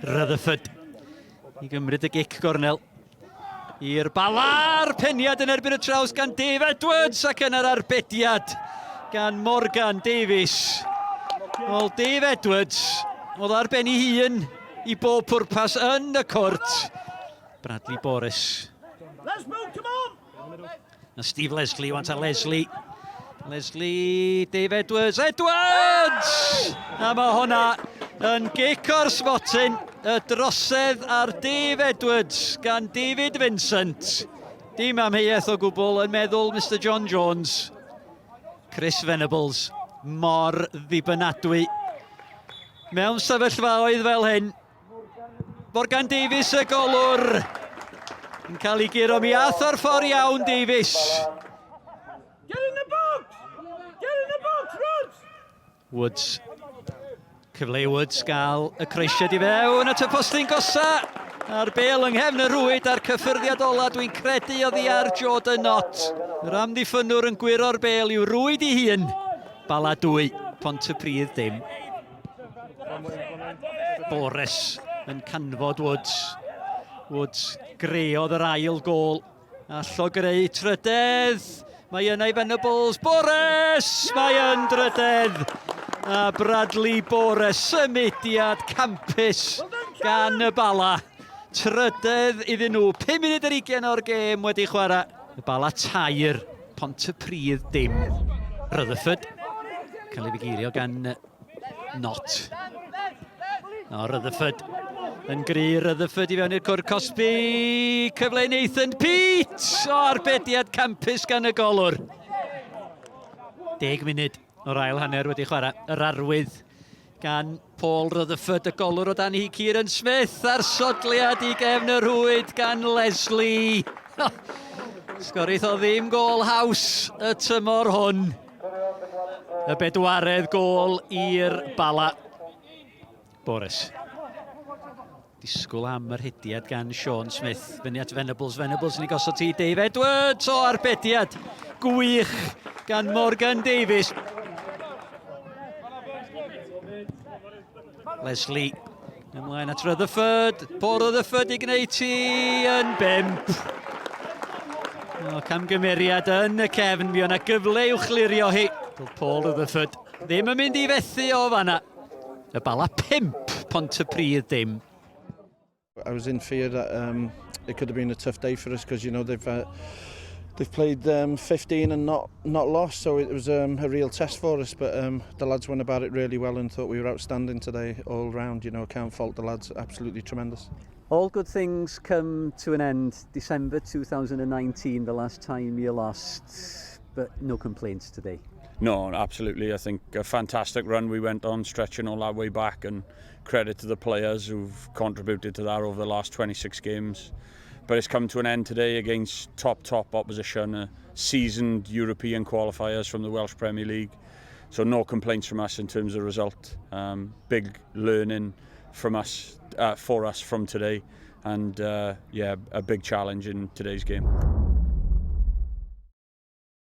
Rutherford i gymryd y gic gornel. I'r Bala'r peniad yn erbyn y traws gan Dave Edwards ac yna'r arbediad gan Morgan Davies. Wel, Dave Edwards, oedd ar ben ei hun i bob pwrpas yn y cwrt. Bradley Boris. Let's move, come on! Na Steve Leslie, want a Leslie. Leslie, Dave Edwards, Edwards! A mae hwnna yn gic o'r smotyn, y drosedd ar Dave Edwards gan David Vincent. Dim amheuaeth o gwbl yn meddwl Mr John Jones. Chris Venables, mor ddibynadwy. Mewn sefyllfaoedd fel hyn, Morgan Davies y golwr yn cael ei guro. Mi ath o'r ffordd iawn Davies. Get in the box! Get in the box, Woods! Woods. Cyfle i Woods gael y croesiad i fewn at y postyn gosa. A'r bel yng nghefn y rwyd a'r cyffyrddiad ola dwi'n credu oddi ar Jordan Knott. Yr amddiffynnwr yn gwyro'r bel i'w rwyd ei hun. Bala 2, Pontypridd dim. Bores yn canfod Woods. Woods greodd yr ail gol. Allo greu trydedd. Mae yna i Venables. Bores! Mae yn drydedd. A Bradley Bores, symudiad campus gan y Bala. Trydedd iddyn nhw. 5 munud yr 20 o'r gêm wedi chwarae. Y Bala tair, Pontypridd dim. Rutherford, cael ei fugeirio gan Not. O, Rutherford yn gry, Rutherford i fewn i'r cwr cosbi. Cyfle i Nathan Peat! O, arbediad campus gan y golwr. 10 munud o'r ail hanner wedi chwarae. Yr arwydd gan Paul Rutherford, y golwr o dan hi Kieran Smith, a'r sodliad i gefn y rhwyd gan Leslie. Sgorith o ddim gôl haws y tymor hwn. Y bedwaredd gôl i'r Bala. Boris. Disgwyl am yr hediad gan Sean Smith. Fyny at Venables, Venables yn ei gosod ti Dave Edwards o arbediad gwych gan Morgan Davies. Leslie ymlaen at Rutherford. Paul Rutherford i gwneud ti yn bimp. O, camgymeriad yn y cefn. Mi o'na gyfle i'w chlirio hi. Paul Rutherford ddim yn mynd i fethu o fanna. Y Bala 5, Pontypridd dim. I was in fear that um, it could have been a tough day for us because you know they've uh, they've played um, 15 and not not lost, so it was um, a real test for us. But um, the lads went about it really well and thought we were outstanding today all round. You know, I can't fault the lads, absolutely tremendous. All good things come to an end. December 2019, the last time you lost, but no complaints today. No, absolutely. I think a fantastic run we went on, stretching all that way back, and credit to the players who've contributed to that over the last 26 games. But it's come to an end today against top, top opposition, uh, seasoned European qualifiers from the Welsh Premier League. So no complaints from us in terms of result. Um, big learning from us, uh, for us from today. And uh, yeah, a big challenge in today's game.